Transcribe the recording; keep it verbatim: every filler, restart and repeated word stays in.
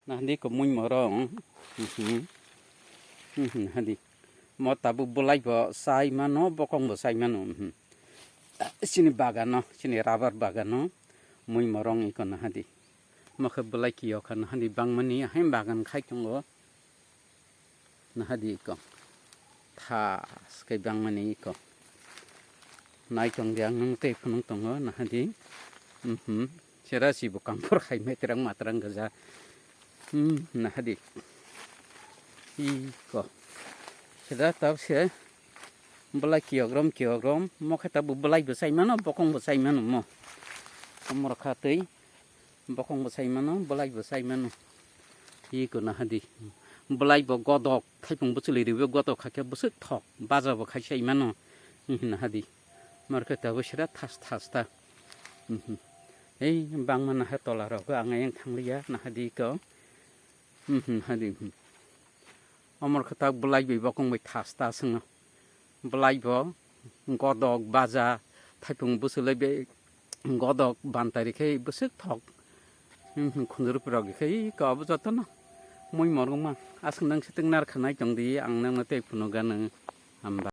Nahadi ko mui morong. Mhm. Mhm, nahadi. Mo tabuk bolai bo sai mano, bokong bo sai mano. Mhm. Sini bagano, sini rubber bagano mui morong iko nahadi. Mo khe bolai kiyok kha nahadi bangmani hain bagan khai tongo. Nahadi iko. Thas khe bangmani iko. Nai tong di ang nung tei phunung tongo nahadi. Mhm. Sera si bo kangphor khai metrang matrang gaja. Hmm, nahadi. Iko. Sera tab se bolai kiyok rom kiyok rom. Mo khe tab bolai bo sai mano, bokong bo sai mano mo. Omor kha tei. Bokong bo sai mano, bolai bo sai mano. Iko nahadi. Bolai bo godok, thaipung bwchwlwi riwi godok kha khe bwswk thok, baja bo khai sai mano. Mhm, nahadi. Mar khe tabuk sira thas thas ta. Mhm. Ei bangma naha tola rok ang yang thangliya, nahadi ko. Mhm, nahadi. Omor khe tabuk bolai bai bokong bai thas ta swngo. Bolai bo godok baja thaipung bwchwlwi be godok bantai rikhe bwswk thok. Hmm, hmm, khunjuru purok rikhe iko abo jotono mui morgwma aswk nang siting nar khanai tong di ang nang tei phunuk gana hamba.